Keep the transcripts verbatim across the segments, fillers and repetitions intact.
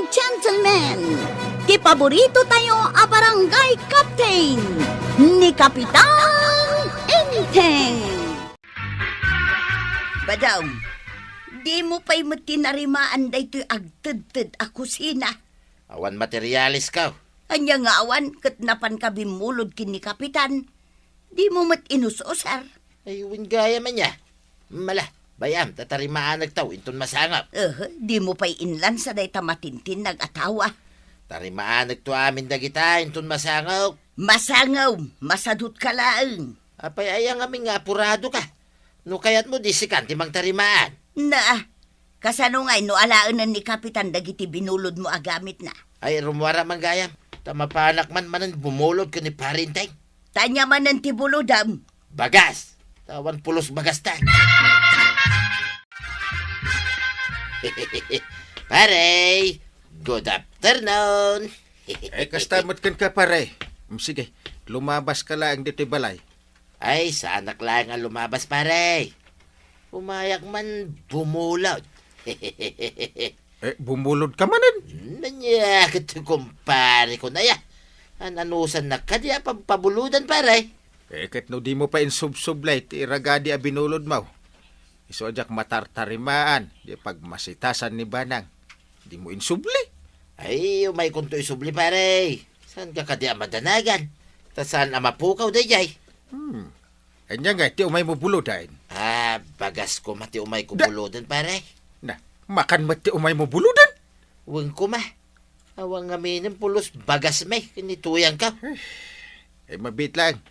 Gentlemen, ti paborito tayo a barangay captain, ni Kapitan Enteng. Badong, di mo pay met tinarimaan daytoy agtedted a kusina. Awan materialis ka. Ania nga awan ket napanka bimmulod ken ni Kapitan? Di mo met inus-usar. Ay, wen gayam ania. Mala, bay-am, ta tarimaanektaw inton masangaw. Eh, di mo pay inlansa dayta matintinnag a tawa. Tarimaanekto amin dagita inton masangaw. Masangaw, masadutka laeng. Apay aya ngamin nga apurado ka? No kayatmo, di sikan ti mangtarimaan. Na, kasano ngay no alaenen ni Kapitan dagiti binulodmo a gamitna? Ay, rummuar man gayam, ta mapanak man manen bumulod ken ni Pare Enteng. Ta ania manen ti bulodem? Bagas. Ta awan pulos bagastan. Pare, good afternoon. Eh, kasta met kenka, pare. Mm, sige, lumabaska laeng ditoy balay. Ay, saanak laeng a lumabas, pare. Umayak man bumulod. Eh, bumulodka manen? Hmm, ania ket, kumpare ko na ya. An-anusannak kadi a pagpabulodan, pare? Eh, ket no dimo pay insubsublay ti ragadi a binulodmo, isu a diak matartarimaan, di pagmasitasan ni Banang. Dimo insubli? Ay, umaykonto isubli, pare. Saanka kadi a madanagan? Ta saan a mapukaw daydiay? Hmm. Ania ngay ti umaymo buloden? Ah, bagas koma ti umayko Da- buloden, pare. Na, makan met ti umaymo buloden? Wen koma. Awan ngaminen pulos bagasmi ken ni Tuyangko. Eh, mabiit laeng.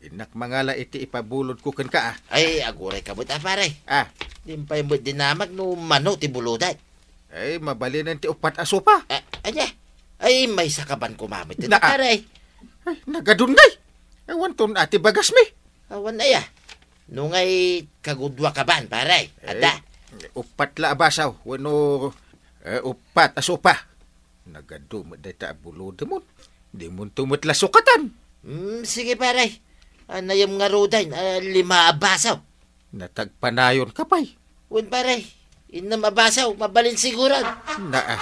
Innak mangala iti ipabulodko kenka, a. Ay, agurayka met, a, pare. Ah. Dinak pay met dinamag no mano ti buloden. Ay, mabalinen ti uppat a sopa. Ah, ania? Ay, maysaka ban koma met, Na, ah. pare. Ay, nagadun ngay. Awanton a ti bagasmi. Awan aya. No ngay kagudua ka ban, pare. Ay, Adda. uppat la a basaw. Wenno, eh, uppat a sopa. Nagadu met dayta a bulodemon. Dimonto met la sukatan. Hmm, sige, pare. Anayem ngaruden, ah, lima a basaw. Natagpanayonka pay. Wen, pare. Innem a basaw, mabalin siguran. Naa.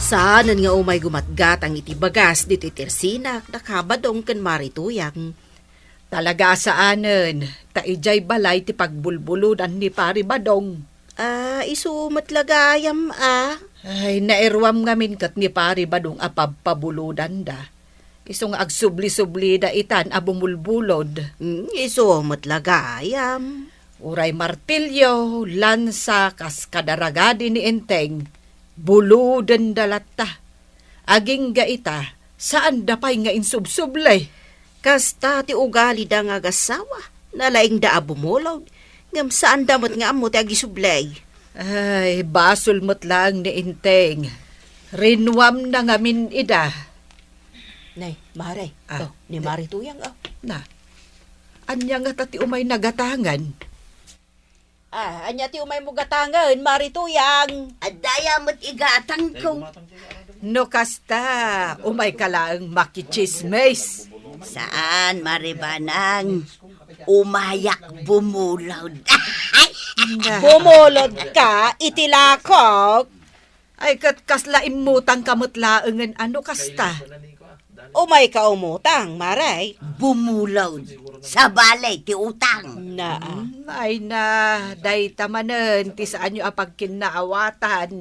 Saanen nga umay gumatgatang iti bagas ditoy tersinak da Kabadong ken Mari Tuyang. Talaga a saanen, ta idiay balay ti pagbulbulodan ni Pari Badong. Ah, isu met la gayam, a? Ay, nairuam ngamin ket ni Pari Badong a pabpabulodanda. Isu nga agsubli-sublida itan a bumulbulod. Hmm, isu met la gayam. Uray martilyo, lansa, kas kadaragadi ni Enteng, bulodenda latta. Agingga ita, saanda pay nga insubsubli. Kasta ti ugalida nga agassawa. Nalaingda a bumulod, ngem saanda met nga ammo ti agisubli. Ay, basol met laeng ni Enteng. Rinuamna ngamin ida. Nay, Mare, Ah, to, ni eh. Mari Tuyang, oh. Na, ania ngata ti umayna gatangen? Ah, ania ti umaymo gatangen, Mari Tuyang? Adda aya met igatangko. No kasta, umayka laeng makitsismis. Saan, Mari Banang. Umayak bumulod. Na. Bumulod ka iti lakok? Ay, ket kasla immutangka met laengen a no kasta. Umayka umutang, Mare. Bumulod. Sabali ti utang. Naa. Hmm, ay na, dayta manen ti saanyo a pagkinnaawatan.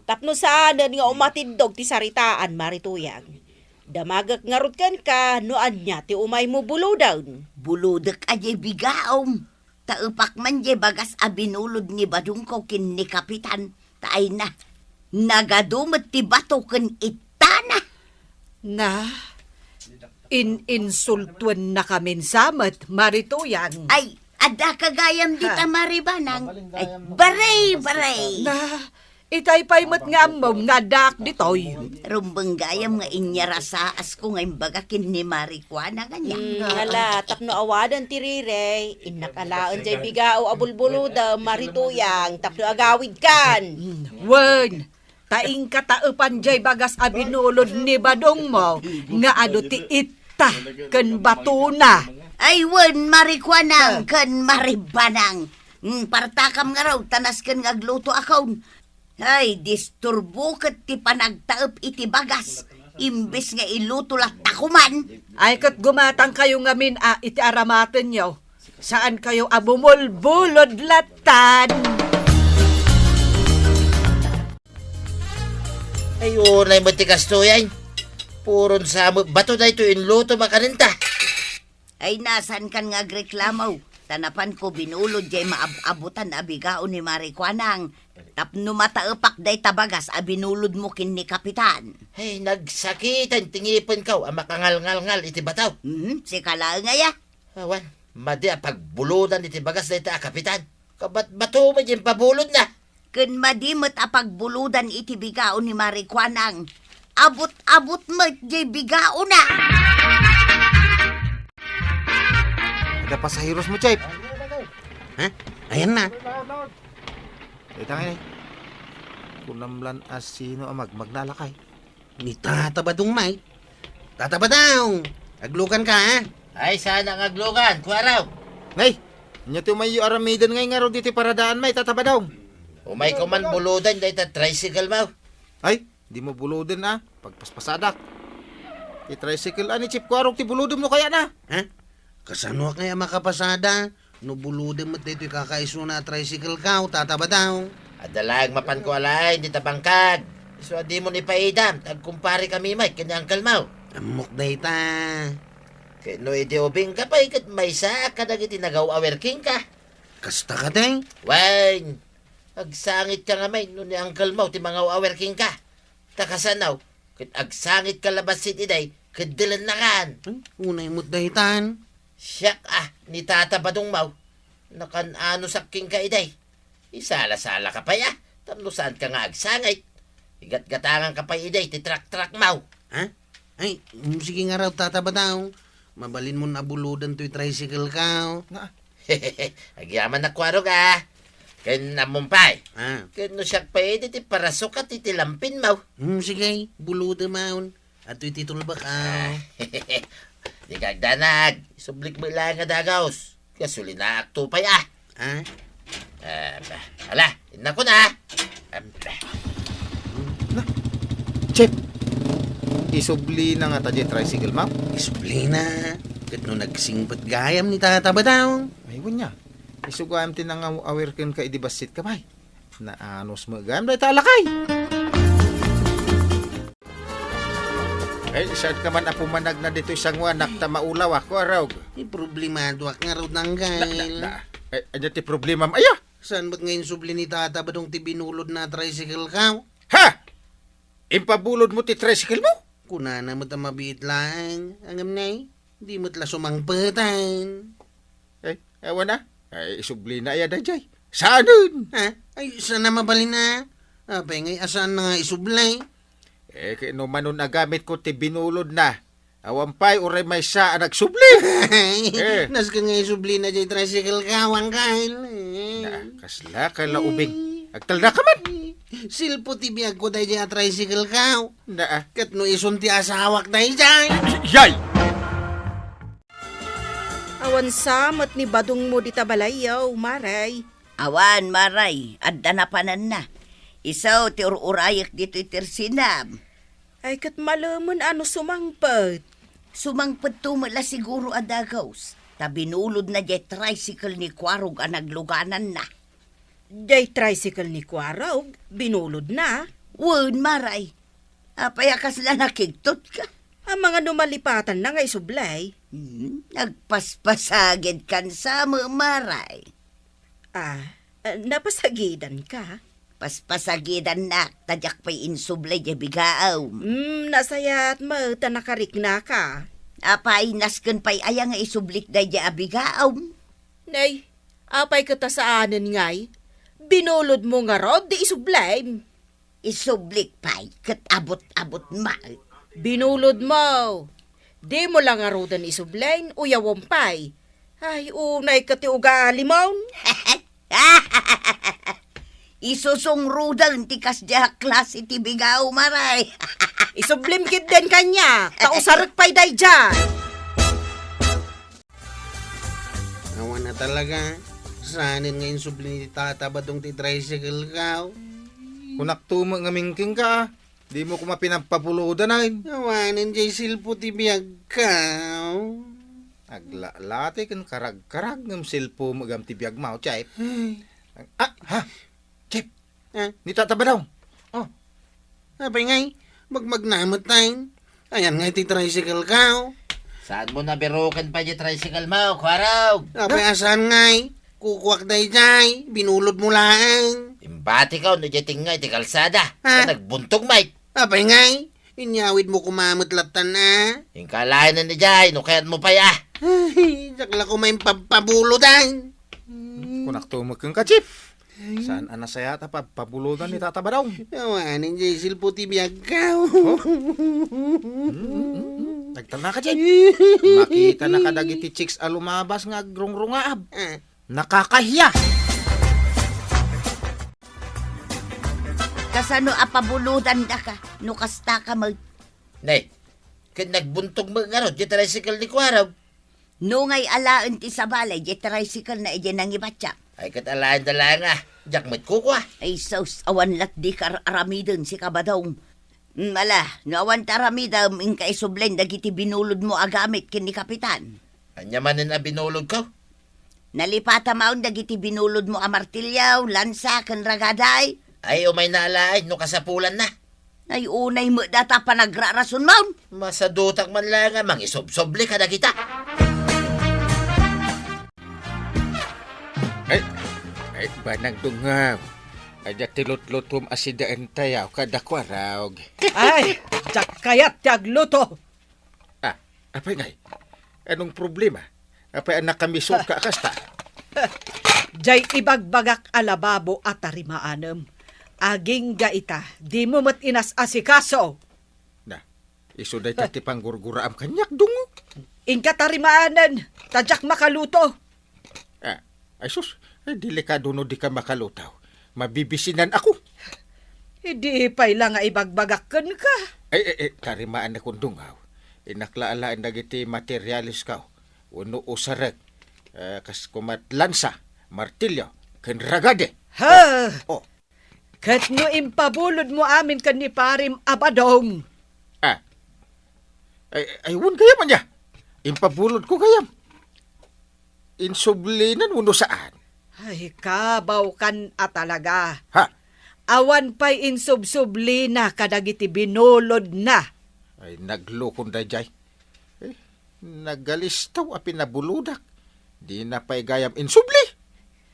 Tapno saanen nga umatiddog ti saritaan, Mari Tuyang. Damagek ngarud kenka no ania ti umaymo buloden. Bulodek a diay bigaom. Ta epak man diay bagas a binulod ni Badongko ken ni Kapitan, ta ay na, nagadu met ti bato ken ittana. Na, in-insultuennakamin sa met, Mari Tuyang. Ay, adda ka gayam dita, Ha? Mari Banang. Ay, baray, baray. Na, itay pay met nga ammom nga addaak ditoy. Rumbeng gayam nga inyarasaas ko nga imbaga ken ni Mari Kuana nga niya. Mm, ngala, tapno awadan ti rirey, innak alaen jay bigao a bulbulodem, Mari Tuyang, tapno agawidkan. Mm, wen, ta inka taepan jay bagas a binulod ni badongmo nga adu ti itta ken batona. Ay, wen, Mari Kuanang Ah. ken Mari Banang. Mm, partakam ngarud, ta nasken nga agluto akon. Ay, disturbo ket ti panagtaep iti bagas, imbes nga iluto latta koman. Ay, ket gumatangkayo ngamin a iti aramatenyo. Saankayo a bumulbulod lattan. Ay, unay met ti kastoy ay. Puron sa met bato daytoy inluto makanenta. Ay, nasaankan nga agreklamo. Ta napanko binulod jay maab-abutan a bigao ni Mari Kuanang. Tapno mataepak dayta bagas a binulodmo ken ni Kapitan. Ay, nagsakitan ti ngipenko a makangalngalngal iti bato. Hmm, sika laeng aya? Awan, madi a pagbulodan iti bagas dayta a Kapitan. Kabatbato met jay pabulodna. Ken madi met a pagbulodan iti bigao ni Mari Kuanang. Abut-abut met jay bigaona. Ada pasaheros mo, Chef. Ha? Ayan na. Ita nga, eh. Kunam lan asino a magmagna a lakay. Ni Tata Badong, may. Tata Badong! Aglukan ka, ha? Ay, sana nga aglukan, kuaraw. Ngay, anya ti umayyo aramiden ngay ngarud iti paradaan, may, Tata Badong? Umay ko man buludan dayta tricycle mo. Ay, di mo buludan, a. Pagpaspasadak. Ti tricycle, ani, Chip, kuarog ti buludem no kaya na. Ha? Kasanoak ngay a makapasada? No bulodem met daytoy kakaisuna a tricycle ka, o Tata Badong. Adda laeng mapanko a laeng dita bangkag. Isu a dimon ipaidam, ta agkumpare kami met ken ni uncle mo. Ammok dayta. Ket no idi ubing ka pay ket maysaak kadagiti nagaw-awer kenka. Kasta kadi? Wen, agsangit ka ngamin no ni uncle mo ti mangaw-awer kenka. Ta kasano, ket agsangit ka la bassit idi, ket dilennakan. Ay, unay met daytan. Siak a, ni Tata Badong mo, nakan-anosak kenka idi. Isala-sala ka pay a, tapno saan ka nga agsangit. Igatgatangan ka pay idi ti trak-trak mo. Ha? Ay, mm, sige nga raw, Tata Badong. Mabalin mon a bulodan toy tricycle ka, o. Na, Agyaman a kuarog a. Ken ammom pay. Ah. Ken no siak pay idi ti parasukat iti lampin mo. Hmm, sige, bulodem maon. Adtoy ti tulbak, a. Ah. Di ka agdanag. Isublik met laeng a dagos. Gasolinaak to pay, a. Ah? Ah, ba. Ala, innakon, a. Ah, ba. Na, Chip, isublina ngata diay tricycle mo? Isublina. Ket no nagsingpet gayam ni Tata Badong. Ay, wen nia. Isu gayam ti nangaw-awer kenka idi bassit ka, bay. Naanus met gayam dayta a lakay. Ay, saan ka man a pumanagna ditoy sanguanak ta maulaw ako, arog? Ti problemadoak ngarud, uncle. Na, na, na. Ay, ania ti problemam aya? Saan met nga insubli ni Tata Badong ti binulodna a tricycle ka? Ha? Impabulod mo ti tricycle mo? Kunana met a mabiit laeng. Ngem nay, di met la sumangpetan. Ay, awan a. Ay, isublina aya daydiay. Saanen? Ha? Ay, saan a mabalin a? Apay ngay a saanna nga isubli? Eh, ket no manon a gamitko ti binulodna, awan pay uray maysa a nagsubli. Eh. Nasken nga isublina diay tricycle ka, uncle. Na, kasla ka la ubing. Agtalna ka man. Silpo ti biagko daydiay a tricycle ka. Na, ah. Ket no isun ti asawak daydiay. Yay! Awan sa met ni Badong mo dita balayyo, Maray. Awan, Maray, adda napananna. Isu ti ur-urayek ditoy tersinam. Ay, ket malemen a no sumangpet. Sumangpet to met la siguro a dagos, ta binulodna diay tricycle ni Kuarog a naglugananna. Diay tricycle ni Kuarog, binulodna? Wen, Maray. Apay a kasla nakigtot ka? Amangan no malipatanna nga isublay. Hmm, nagpaspasagid kan sa, Maray. Ah, eh, napasagidan ka? Paspasagidannak, ta diak pay insublay diay bigaam. Hmm, nasayaat met ta nakarikna ka. Apay, nasken pay aya nga isublik daydiay a bigaam? Nay, apay ket a saanen ngay? Binulod mo ngarud ti isublem. Isublik pay ket abut-abut met. Binulod mo. Di mo la ngaruden isublen, uyawem pay. Ay, unay ket ti ugalimon. Isusungruden ti kasdiay a klase ti bigaw, Maray. Isublem ketdin kaniak, ta usarek pay daydiay. Awan a talaga. Saanen nga insubli ni Tata Badong ti tricycle ko. Kunakto met ngamin kenka, dimo koma pinapabulodan, ay. Awanen jay selpo ti biagko. Aglalati ken karagkarag ngem selpo met gayam ti biagmo, Chep. Ay. Ah, ha? Chep. Ah? Ni Tata Badong. Oh. Apay ngay, magmagna met tayo. Ayan nga iti tricycle ko. Saanmo nabiruken pay di tricycle mo, Kuarog? Apay, no? Saan ngay? Kukuak dayjay, binulodmo laeng. Imbatiko no diay tengnga iti kalsada. Ha? Ket nagbuntog met. Apay ngay, inyawidmo koma met lattan a. Inka laeng dayjay, no kayatmo pay a. Ay, diak la koma impapabulodan. Kunakto met kenka, Chep. Saan a nasayaat a pabpabulodan ni Tata Badong? Awanen jay selpo ti biagko. Oh? Mm, mm, mm, mm. Nagtalna ka, Chep. Makitana kadagiti chicks a lumabas nga agrungrungaab. Ah. Nakakahiya. Kasano a pabulodandaka no kasta ka met? Ne, ket nagbuntog met ngarud diay tricycle ni Kuarog. No ngay alaen ti sabali, diay tricycle na idiay nangibatyak. Ay, ket alaenda laeng a, diak met kukua. Ay, sus, awan lat di kar-aramiden, sika Badong. Mm, ala, no awan ti aramidem, inka isublen dagiti binulodmo a gamit ken ni Kapitan. Ania manen a binulodko? Nalipata maon dagiti binulodmo a martilyo, lansa, ken ragada. Ay, umayna alaen no kasapulanna. Ay, unay met data panagrarasonmon. Masadutak man laeng a mangisubsubli kadagita. Ay, ay, banang dungaw. Adda ti lutlutom a sidaentayaw kada Kuarog. Ay, diak kayat ti agluto. Ah, apay ngay? Anong problema? Apay a nakamisot ka a kasta? Jay ibagbagak a lababo a tarimaanem. Agingga ita, dimo met inas-asikaso. Na, isu dayta ti panggurguraam kaniak, dungo. Inka tarimaanen, ta diak makaluto. Ah, ay sus, ay delikado no di ka makaluto. Mabibisinan ako. Idi pay la nga ibagbagak kenka. Ay, ay, ay, tarimaan na kundungaw. Inakla alaen dagiti materialis ka. Wenno usarek. Eh, kas kumat lansa, martilyo, ken ragade. Ha! Oh, oh. Ket no impabulodmo amin ken ni Parim a Badong? Ah. Ay, ay, wen gayam ania? Impabulodko gayam. Insublinan wenno saan? Ay, kabawkan a talaga. Ha? Awan pay insubsublina kadagiti binulodna. Ay, naglukon daydiay. Eh, nagalistaw a pinabulodak. Dina pay gayam insubli.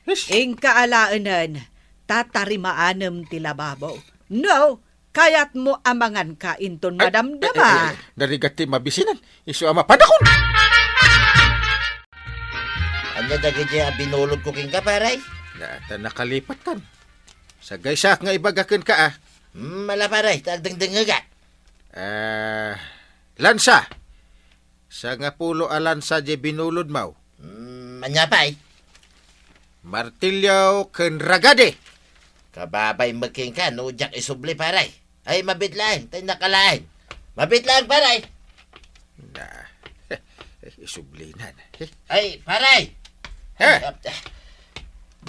His! Inka alaenen, ta tarimaanem ti lababo. No, kayatmo a manganka inton madamdama. Ay, ay, ay, ay, narigat ti mabisinan. Isu a mapadakon. Ania dagiti a binulodko kenka, pare? Na, ta nakalipatkan. Sagaysaak nga ibaga kenka, ah. Hmm, ala, pare, ta agdengdengngegak. Ah, lansa. Sangapulo a lansa diay binulodmo. Hmm, ania pay? Martilyo ken ragade. Kababay met kenka no diak isubli, pare. Ay, mabiit laeng, ta innak alaen. Mabiit laeng, pare. Na, isublinan. Ay, pare. Eh? Ay, ap-,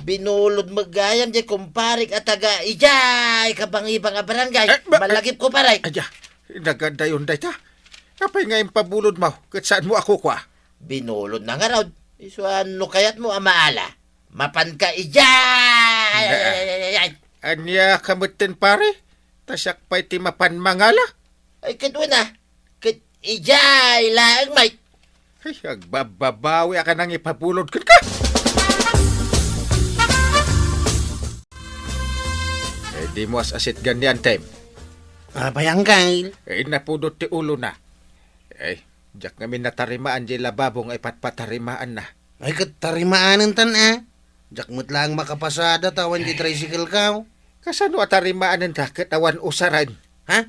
binulod met gayam diay kumparek a taga idiay kabangibang a barangay. Eh, ba-, malagipko, pare. Aya, nagadayon dayta. Apay nga impabulodmo ket saanmo a kukua? Binulodna ngarud. Isu a no kayatmo a maala, mapanka idiay. Ay, ay, ay, ay, ay. Ania ka metten, pare? Ta siak pay ti mapan mangala? Ay, ket wen a. Ket idiay laeng, Mike. Ay, agbabbabawi a ka nangipabulod kenka. Eh, dimo as-asitgan ni Antem. Apay, Angkel? Eh, napudot ti ulona. Eh, diak ngamin natarimaan diay lababo nga ipatpatarimaanna. Ay, ket tarimaanentan a. Diak met laeng makapasada ta awan diay tricycle ko. Kasano a tarimaanenta ket awan usaren? Ha?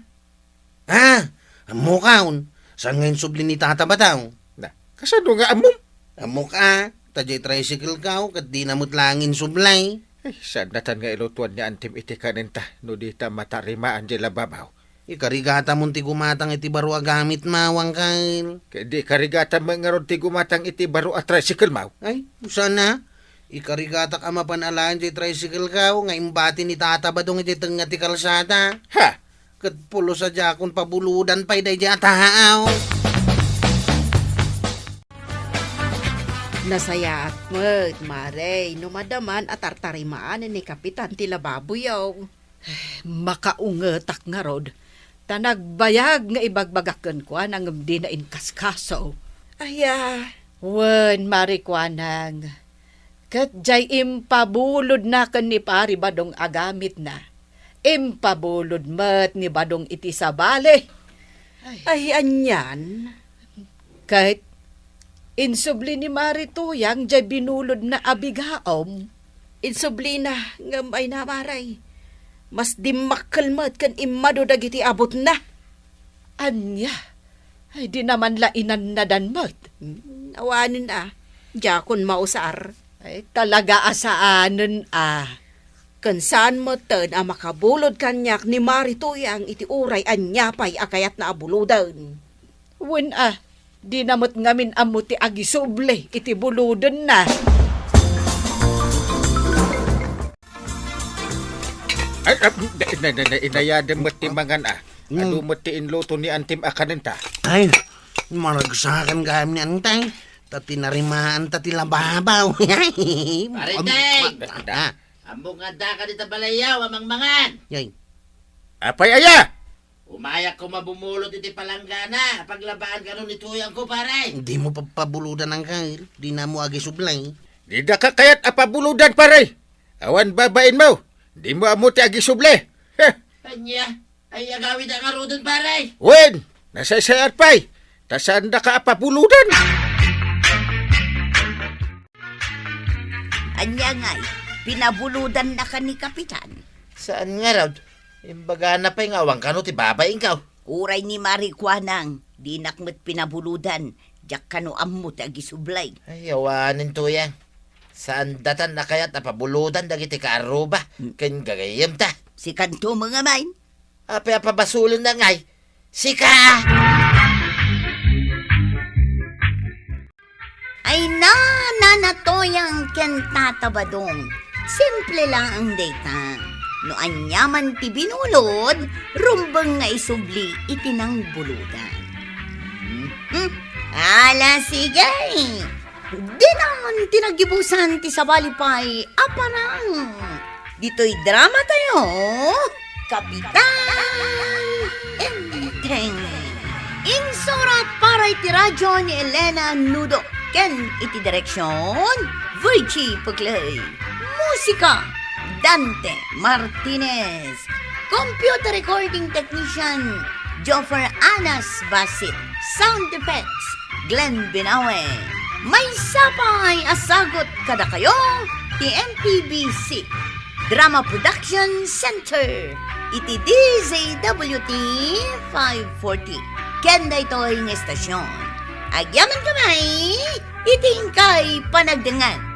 Ah, ammokon. Saan nga insubli ni Tata Bataw? Na, kasano nga ammom? Ammok a, ta diay tricycle ko, ket dina met laeng insubli. Ay, saannatan nga ilutuan ni Antem iti kanenta no dita matarimaan diay lababo. Ikarigatamon ti gumatang iti baro a gamitmo, Angkel. Ket di ikarigatam met ngarud ti gumatang iti baro a tricycle mo? Ay, saan a? Ikarigatak a mapan alaen jay tricycle-ko nga imbati ni Tata Badong iti tengnga ti kalsada. Ha! Ket pulos a diakon pabuludan pay daydiay a taaw. Nasayaat met, Mare, no madaman a tartarimaan ni Kapitan ti lababoyo. Makaungetak ngarud, ta nagbayag nga ibagbagak kenkuana ngem dina inkaskaso. Aya. Wen, Mare Kuanang, ket jay impabulodna ken ni Pari Badong a gamitna. Impabulod met ni Badong iti sabali. Ay, anian? Ket insubli ni Mari Tuyang jay binulodna a bigaom. Insublina, ngem ay na, Mare. Mas dimmakkel met ken immadu dagiti abutna. Ania? Ay, dina man la inannadan met. Hmm, awanen a. Diakon mausar. Ay, talaga a saanen a. Ken saan metten a makabulod kaniak ni Mari Tuyang iti uray ania pay a kayatna a buloden. Wen a, dina met ngamin ammo ti agisubli iti bulodenna. Ay, ah, na, na, na, inayadem met ti mangan, ah. Mm. Adu met ti inluto ni Antim a kanenta. Ay, maragsakan gayam ni Antay. Ta tinarimaanta ti lababaw. Pare Tay! Ah, ah. Ammok nga addaka dita balayyo a mangmangan. Yay. Apay aya? Umayak koma bumulod iti palanggana, paglabaan kano ni Tuyangko, pare. Dimo papabulodan, Angkel. Dina mo agisublay. Didaka kayat a pabulodan, pare. Awan babainmo. Dimo ammo ti agisubli. Heh. Ania? Ay, agawida ngaruden, pare. Wen, nasaysayaat pay. Ta saandaka a pabulodan. Ania ngay, pinabulodannaka ni Kapitan? Saan ngarud? Imbagana pay nga awan kano ti babainko. Uray ni Mari Kuanang, dinak met pinabulodan, diak kano ammo ti agisublay. Ay, awanen, Tuyang. Saan datan a kayat a pabulodan dagiti kaarruba, hmm, ken gagayyemta. Sikanto met ngamin. Apay a pabasolenna ngay? Sika! Ay na, Nana Tuyang ken Tata Badong. Simple laeng dayta. No aniaman ti binulod, rumbeng nga isubli iti nangbulodan. Hmm? Ala, sige. Dinan ti nagibusan ti sabali pay a parang. Ditoy dramatayo, Kapitan Enteng. Insurat para iti radyo ni Elena Nudo ken iti direksyon, Virgie Puclay. Musika, Dante Martinez. Computer recording technician, Joffer Anas Basit. Sound effects, Glenn Binawe. Maysa pay a sagut kadakayo ti M P B C Drama Production Center iti D Z W T five forty. Ken daytoy nga estasyon, agyamankami iti inkay panagdengngeg.